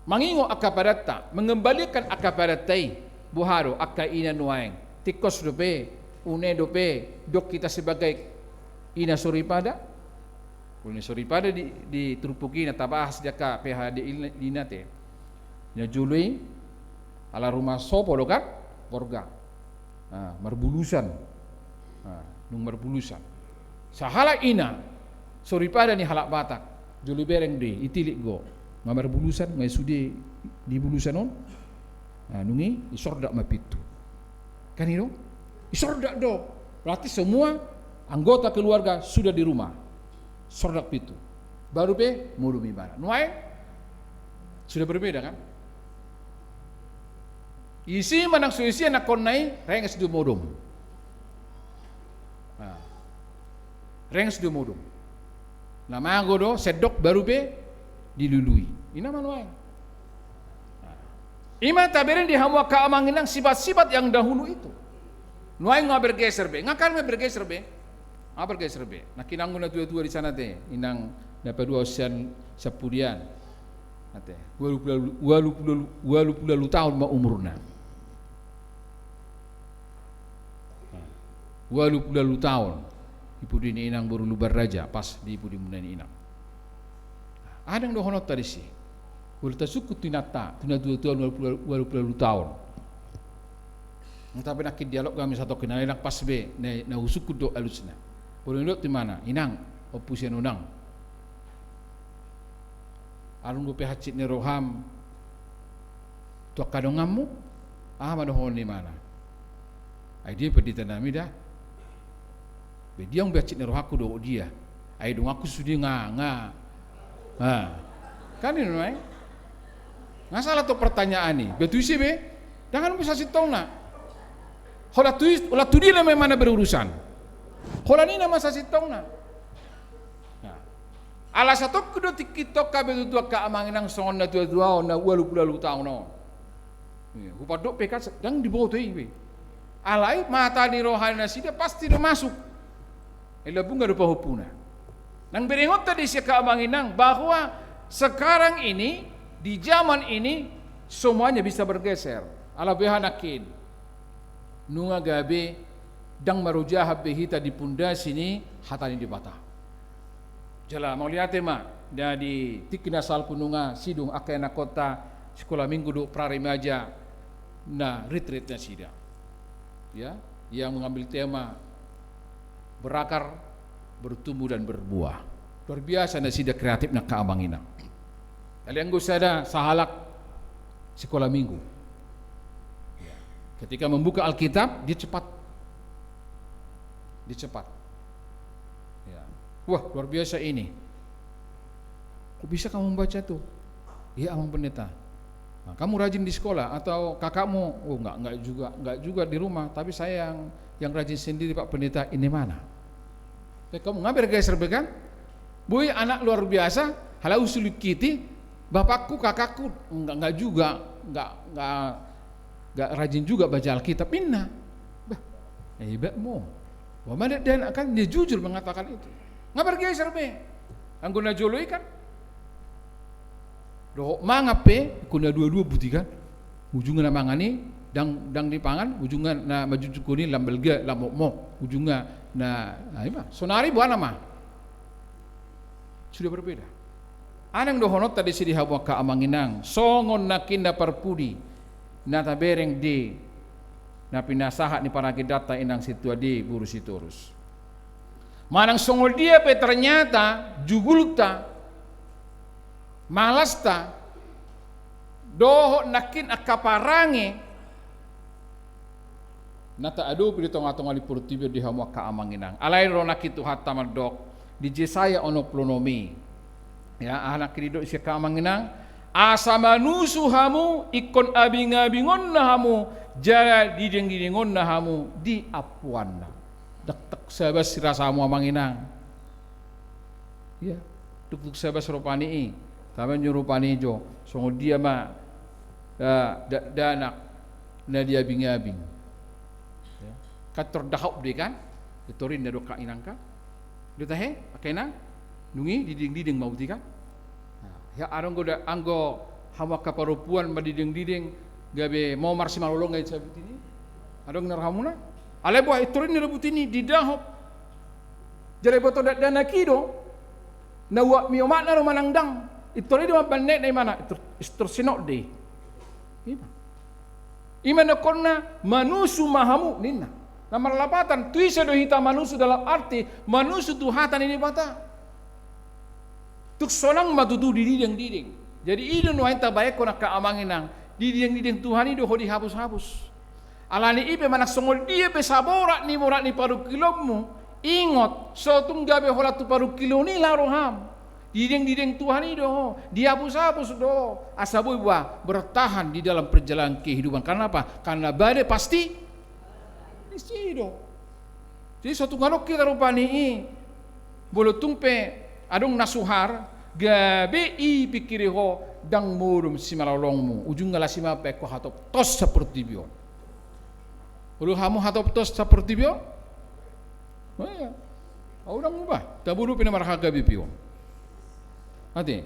Mangingot angka padatta, mengembalikan angka padatta i. Boha do angka ina nuaeng? Tingkos dope, une dope, dok hita sebagai ina soripada? Ina soripada di, di turpuk i na tabahas di angka P H D i, ina te. Na jolo i, ala ruma sopo do kan? Borga. Ah, marbulusan. Ah, nunga marbulusan. Sahalak ina, soripada ni halak Batak, jolo i bereng do i, itilik do. Nga marbulusan, nga i sude di bulusan on. Ah, nunga i, isordak ma pintu. Kan i do? Isordak do. Berarti semua anggota keluarga sudah di rumah. Sordak pintu. Baru pe modom ibana. Nuaeng sudah berbeda kan? Isi manang so isi anakkonna i, renges do modom. Nah. Renges do modom. Na mago do, sendok baru pe dilului. Ina ma nuaeng. Nah. Ima tabereng di hamu angka Amang Inang sifat-sifat yang dahulu itu. Nuaeng nga bergeser be, nga kan bergeser be. Nga bergeser be. Nangkin anggo na tua-tua di sana te, inang na paduahon sian Sampudian. Ate, ualu pulu ualu, ualu pulu ualu taon ma umurna. Ualu pulu ualu taon. I pudi ni inang boru Lumban Raja, pas di pudi muna ni inang. Adong dohononta disi. Molo tasungkun tu inanta, tu na tua-tua ualu pulu ualu taon. Nga tape nangkin dialog hami satongkin, na pas be na, na husungkun do alusna. Molo nidok tu imana, inang, ompu sian unang. Adong dope hansit ni roham tu angka donganmu? Aha ma dohonon ni imana? Ai dia pendeta nami da. Be dia, unang be hansit ni rohangku dohot dia. Ai donganku sude nga, nga. Nah. Kan i nuaeng. Nga salah tu pertanyaan i. Be tu ise be? Ndang be sasintongna. Holan tu, holan tu dia ma imana berurusan. Holan i nama sasintongna. Nah. Ala satongkin do tingki tong hape tutu angka Amang Inang songon na tua-tua on, na ualu pulu ualu taon on. Ia, hupandok pe kan ndang diboto i be. Alai mata ni roha ni nasida pasti do masuk. Ai lambung do pahompuna. Nang berengonta disi angka Amang Inang bahwa sekarang ini, di zaman ini, semuanya bisa bergeser. Ala boha nangkin? Nunga gabe ndang marojahan be hita di pondasi ni hata ni Debata. Jala mauliate ma, na di tingki na salpu nunga sidung angka ianakhonta sikola minggu dohot praremaja na retreat nasida. Ya, yang mengambil tema berakar, bertumbuh dan berbuah. Luar biasa nasida kreatifna angka Amang Inang. Alai anggo sada sahalak sikola minggu. Ya. Ketika membuka Alkitab, dia cepat. Dia cepat. Ya. Wah, luar biasa ini. Kok bisa kamu membaca tuh? Iya, Amang Pendeta. Nah, kamu rajin di sekolah atau kakakmu? Oh, enggak, enggak juga, enggak juga di rumah, tapi saya yang, yang rajin sendiri, Pak Pendeta. Ini mana? Ya, kamu nga bergeser be kan? Boi anak luar biasa, halaus sulingkiti, bapakku, kakakku, enggak, enggak juga, enggak, enggak, enggak rajin juga baca Alkitab, inna. Bah, hebat mo. Wah, mana dia anak kan, dia jujur mengatakan itu. Nga bergeser be. Anggo na jolo i kan. Dohot mangan pe, ingkon na dua-dua buti kan. Ujungna na mangan i, ndang, ndang dipangan, ujungna na manjujungkon i lam balga, lam mokmok. Ujungna na, na, ima, sonari boha nama. Sudah berbeda. Unang dohononta disi di hamu angka amang inang, songon nangkin na parpudi na tabereng di na pinasahat ni paragendanta inang sintua di boru Sitorus. Manang songon dia pe ternyata jugulta, malasta, dohot nangkin angka parange na taadopi di tonga-tonga ni portibi on di hamu angka amang inang. Alai ro nangkin Tuhanta mandok di Jesaya onom pulu onom i. Ya, aha nangkin didok disi angka amang inang? Asa manusu hamu ingkon abing-abingonna hamu, jala dideng-didengonna hamu di ampuanna. Dakdanak sabas sirasamu amang inang. Ya, dakdanak sabas rupani i. Tama jo rupani jo, songon dia ma, eh, dakdanak na di abing-abing. Ya. Kan tordahop do i kan? Itorinna do angka inang kan? Do tahe, angka inang? Dung i dideng-dideng ma uti kan? Nah, ya, adong do da, anggo hamu angka parompuan mandideng-dideng, gabe momar simalolong i sabutini. Adong na rohamuna? Alai boha, itorinna do butini, didahop. Jala diboto dakdanak i do, na uap ni omakna do manang ndang. Itor i do mambahen na imana, itor, itor sinok do i. Ima. Ima dohononna manusu ma hamu ninna. Na marlapatan, tu ise do hita manusu dalam arti manusu tu hata ni Debata. Tung sonang ma tutu didideng-dideng. Jadi i do nuaeng tabahenkon angka amang inang, didideng-dideng Tuhan i do ho dihapus-hapus. Alani i pe manang songon dia pe saborat ni borat ni parungkilonmu, ingot, so tung gabe holan tu parungkilon i laho roham. Dideng-dideng Tuhan i do ho, dihapus-hapus do ho, asa boi boha, bertahan di dalam perjalanan kehidupan. Karena apa? Karena badai pasti disi do. Jadi so tung adong hita rupani i, molo tung pe adong na suhar, gabe i pikiri ho, ndang modom simalolongmu, ujungna las i ma bahen ho hatop tos saportibi on. Olo hamu hatop tos saportibi on? Oh iya. Au ndang muba, tabo dope na marharga B P O. Ate,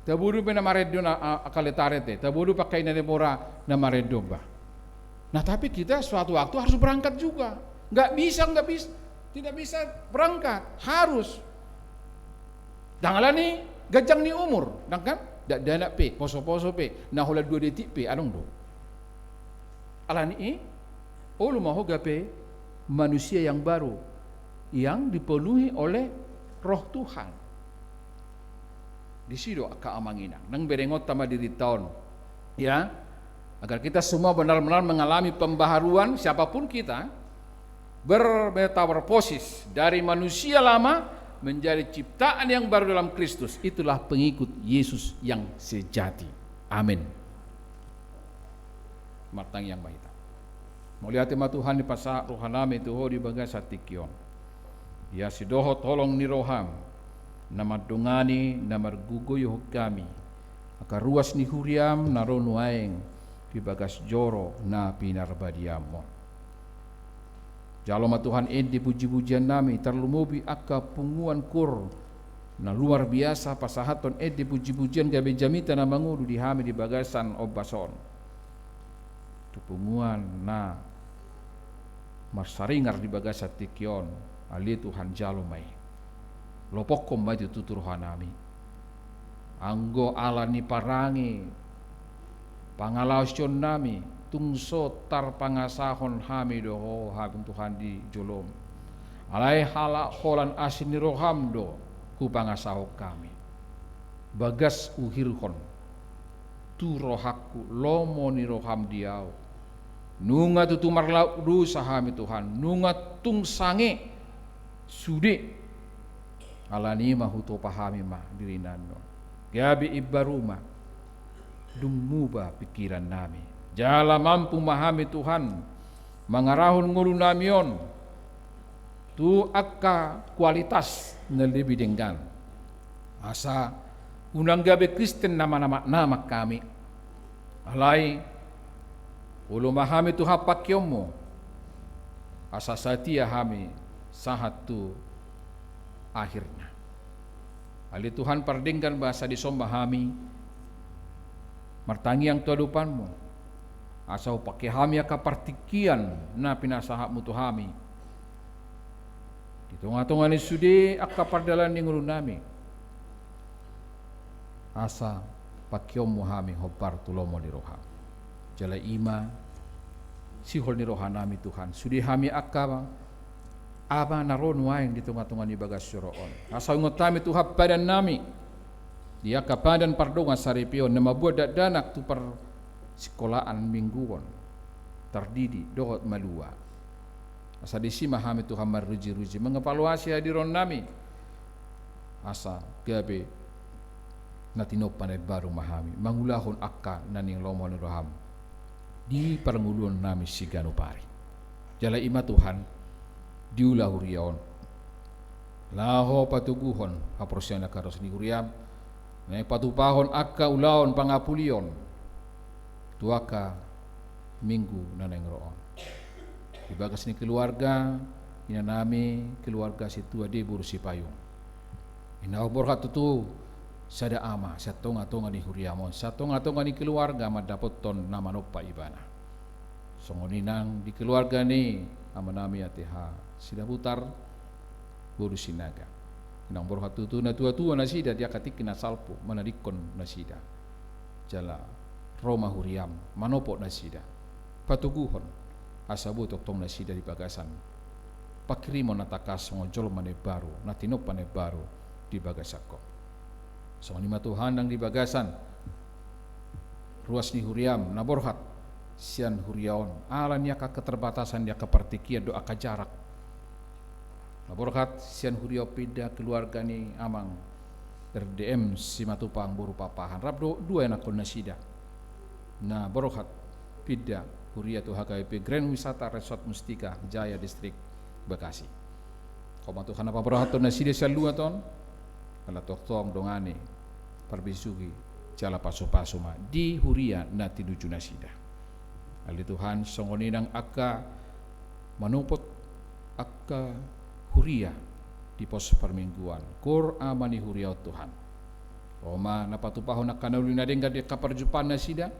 tabo dope na marendo na, a, a, kaletaren te, tabo dope angka ina ni mora na marendo ba. Nah, tapi kita suatu waktu harus berangkat juga. Nggak bisa, nggak bis-, tidak bisa berangkat, harus. Ndang alani ganjang ni umur, ndang kan? Dakdanak pe, poso-poso pe, na holan dua detik pe, adong do. Alani i, olo ma ho gabe manusia yang baru, yang dipenuhi oleh Roh Tuhan. Disi do angka amang inang, nang berengonta ma dirinta on. Ya, agar kita semua benar-benar mengalami pembaharuan, siapapun kita, bermetamorfosis dari manusia lama menjadi ciptaan yang baru dalam Kristus. Itulah pengikut Yesus yang sejati. Amin. Martangiang ma hita. Mauliate ma Tuhan, dipasahat rohanami tu Ho di bagasan tingki on. Ia sidohot holong ni roham, na mandongani, na margogoihon hami, angka ruas ni huriam na ro nuaeng di bagas joro na pinarbadiam on. Jalo ma Tuhan ende puji-pujiannami, tarlumobi angka punguan kur na luar biasa pasahathon ende puji-pujian gabe jamita na mangolu di hami di bagasan ombas on. Tu punguan na marsaringar di bagasan tingki on, ale Tuhan jalo ma i. Lopokkon ma i tutu tu rohanami. Anggo ala ni parange pangalaosionnami, tung so tarpangasahon hami do Ho, hami Tuhan di jolom. Alai halak holan asi ni roham do hupangasahon hami. Bagas uhirhon tu rohangku lomo ni roham di ahu. Nunga tutu marlaok dosa hami Tuhan, nunga tung sange sude. Alani i ma hutopa hami ma dirinami on. Gabe imbaru ma, dung muba pingkirannami. Jala mampu ma hami Tuhan mangarahon ngolunami on tu angka kualitas na lebih denggan. Asa unang gabe Kristen na manamak-namak hami. Alai, olo ma hami Tuhan pangkeonmu, asa satia hami sahat tu akhirna. Ale Tuhan pardenggan basa, dison ma hami martangiang tu adopanmu, asa hupangke hami angka partingkian na pinasahatmu tu hami di tonga-tonga ni sude angka pardalan ni ngolunami. Asa pangkeonmu hami hombar tu lomo ni roham. Jala i ma sihol ni rohanami Tuhan, sude hami angka ama na ro nuaeng di tonga-tonga ni bagas joro on. Asa ingot hami Tuhan padannami di angka padan pardongan saripeon na mambuat dakdanak tu parsikolaan minggu on, tardidi dohot malua. Asa disi ma hami Tuhan maruji-ruji, mangevaluasi hadironnami, asa gabe na tinompa na imbaru ma hami mangulahon angka na naeng lomo ni roham di parngoluonnami siganup ari. Jala i ma Tuhan, diula huria on laho patoguhon haporseaon angka ruas ni huriam, naeng patupahon angka ulaon pangapulion tu angka minggu na naeng ro on. Di bagas ni keluarga inanami, keluarga Situa Debur Sipayung, i na umborhat tutu sada ama sian tonga-tonga ni huriam on, sian tonga-tonga ni keluarga mandapothon na manompa ibana. Songon i nang di keluarga ni amanami A T H Sidabutar boru Sinaga, i na umborhat tutu na tua-tua nasida di angka tingki na salpu manadingkon nasida. Jala ro ma huriam manopot nasida, patoguhon, asa boi tongtong nasida di bagasan panghirimon na tangkas songon jolma na imbaru, na tinompa na imbaru di bagasan Ho. Songon i ma Tuhan nang di bagasan ruas ni huriam na borhat sian huria on, ala ni angka keterbatasan di angka partingkian dohot angka jarak, na borhat sian huria on pinda keluarga ni amang R D M Simatupang boru Pakpahan, rap dohot dua ianakhon nasida na borhat pinda huria tu H K B P Grand Wisata Resort Mustika Jaya, Distrik Bekasi. Ho ma Tuhan na paborhathon nasida sian luat on, ala tongtong dongani, parbisuhi, jala pasu-pasu ma di huria na tinuju nasida. Ale Tuhan, songon i nang angka manopot angka huria di pos parmingguan, koor ama ni huria on Tuhan, Ho ma na patupahon angka na uli na denggan di angka parjumpaan nasida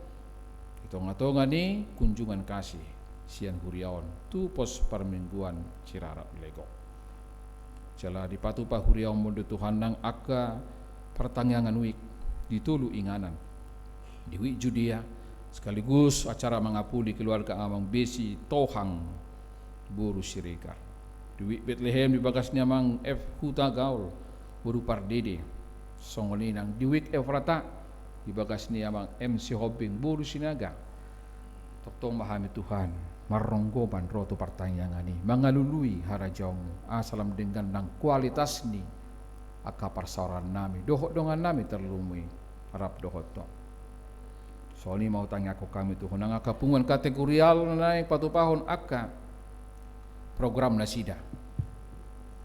di tonga-tonga ni kunjungan kasih sian huria on tu pos parmingguan Sirara Legok. Jala dipatupa huria on ma do Tuhan nang angka partangiangan week di tolu inganan, di week Judea, sekaligus acara mangapuli keluarga amang Besi Tohang boru Siregar, di week Betlehem di bagas ni amang F Hutagaol boru Pardede, songon i nang di week Efrata di bagas ni amang M Sihombing boru Sinaga. Tongtong ma hami Tuhan marronggoman ro tu partangiangan i mangalului harajaonmu, asa lam denggan nang kualitas ni angka parsaorannami dohot dongannami tarlumobi rap dohot Ho. Songon i ma hutangiangkon hami Tuhan nang angka punguan kategorial na naeng patupahon angka program nasida,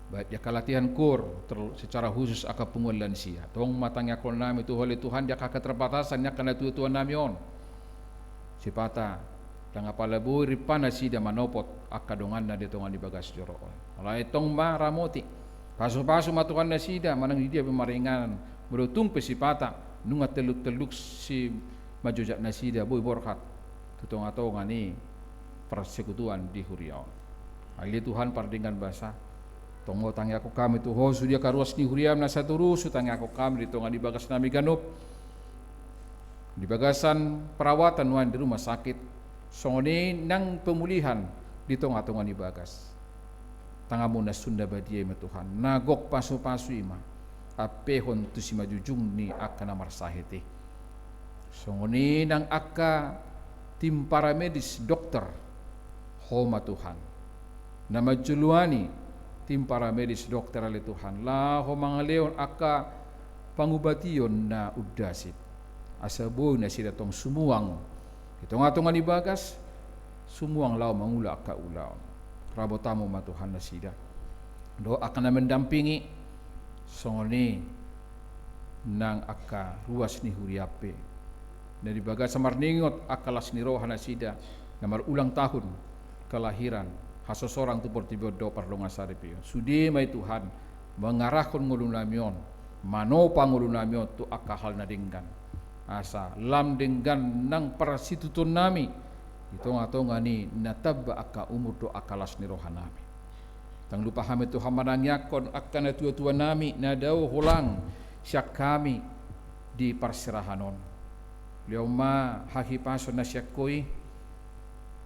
baik di angka latihan koor, ter-, secara khusus angka punguan lansia. Tong ma tangiangkonnami tu Ho ale Tuhan di angka keterbatasan ni angka natuatuanami on. Sipata ndang apala boi rimpang nasida manopot angka donganna di tonga ni bagas joro on. Alai tong ma ramoti, pasu-pasu ma Tuhan nasida manang di dia pe maringanan, molo tung pe sipata nunga telluk-telluk simanjojak nasida boi borhat tu tonga-tonga ni parsekutuan di huria on. Ale Tuhan pardenggan basa, tong ma hutangiangkon hami tu Ho sude angka ruas ni huriam na saturus, hutangiangkon hami di tonga ni bagasnami ganup, di bagasan perawatan nuaeng di rumah sakit, songon i nang pemulihan di tonga-tonga ni bagas. Tanganmu na sun na badia i ma Tuhan, na gok pasu-pasu i ma ampehon tu simanjujung ni angka na marsahit i. Songon i nang angka tim paramedis dokter, Ho ma Tuhan na manjoloani tim paramedis dokter ale Tuhan laho mangalehon angka pangubation na undasip, asa boi nasida tong sumuang di tonga-tonga ni bagas, sumuang laho mangula angka ulaon. Rabotanmu ma Tuhan nasida dohot angka na mendampingi, songon i nang angka ruas ni huria pe na di bagasan marningot angka las ni roha nasida na marulang tahun kelahiran, hasosorang tu portibi on dohot pardongan saripeon. Sude ma i Tuhan mangarahon ngolunami on, manopa ngolunami on tu angka hal na denggan, asa lam denggan nang parsitutuonnami di tonga-tonga ni na tamba angka umur dohot angka las ni rohanami. Ndang lupa hami Tuhan manangiangkon angka natuatuanami na dao holang sian hami di parserahan on. Lehon ma hahipason na sian Ho i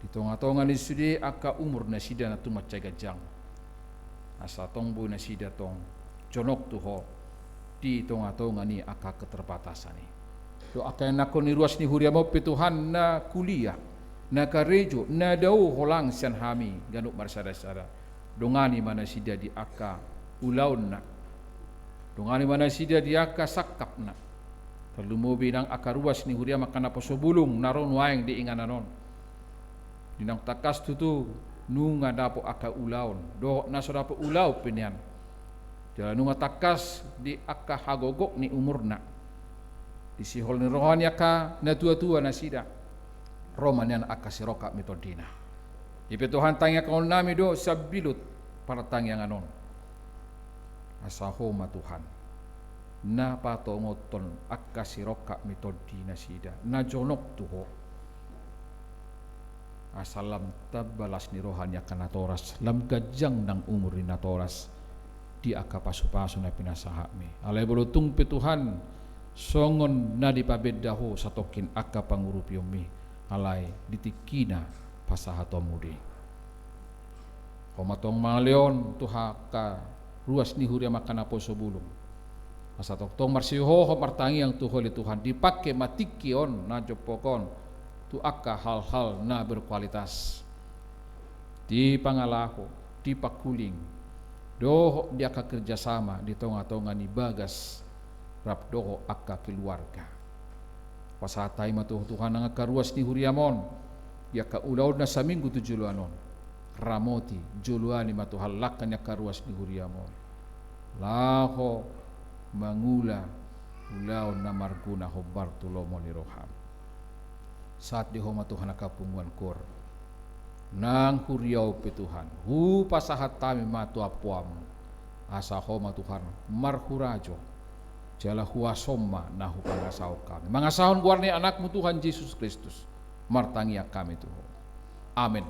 di tongatonga ni sude angka umur nasida na tung mansai ganjang, asa tong boi nasida tong jonok tu Ho di tongatonga ni angka keterbatasan i. Dohot angka ianakhon ni ruas ni huriaM on pe Tuhan, na kuliah, na karejo, na dao holang sian hami ganup marsadasada. Dongani ma nasida di angka ulaonna. Dongani ma nasida di angka sangkapna. Tarlumobi nang angka ruas ni huriaM angka naposo bulung na ro nuaeng di inganan on, di naung tangkas tutu nunga dapot angka ulaon dohot na so dapot ulaon pe nian, jala nunga tangkas di angka hagogok ni umurna, di sihol ni roha ni angka natuatua nasida, ro ma nian angka sirongkap ni tondina. I pe Tuhan, tangiangkonnami do sambilut partangiangan on, asa Ho ma Tuhan na patongothon angka sirongkap ni tondi nasida na jonok tu Ho, asa lam tamba las ni roha ni angka natoras, lam ganjang nang umur ni natoras di angka pasupasu na pinasahatMi. Alai molo tung pe Tuhan songon na dipabenda Ho satongkin angka pangurupionMi, alai di tingkina pasahatonMu do i. Ho ma tong mangalehon tu angka ruas ni huriaM angka naposo bulung, asa tongtong marsihohot martangiang tu Ho ale Tuhan, dipangke ma tingki on na jompok on tu angka hal-hal na berkualitas di pangalaho, di pangkuling, dohot di angka kerjasama di tongatonga ni bagas rap dohot angka keluarga. Pasahat hami ma tu Ho Tuhan nang angka ruas ni huriaM on di angka ulaon na saminggu tu joloan on. Ramoti, joloani ma Tuhan langka ni angka ruas ni huriaM on laho mangula ulaon na marguna hombar tu lomo ni rohaM. Sahat di Ho ma Tuhan angka punguan koor nang huria on pe Tuhan, hupasahat hami ma tu ampuanMu, asa Ho ma Tuhan marhurajo, jala huasoM ma na hupangasahon hami. Mangasahon goar ni AnakMu Tuhan Jesus Kristus, martangiang hami tu Ho. Amen.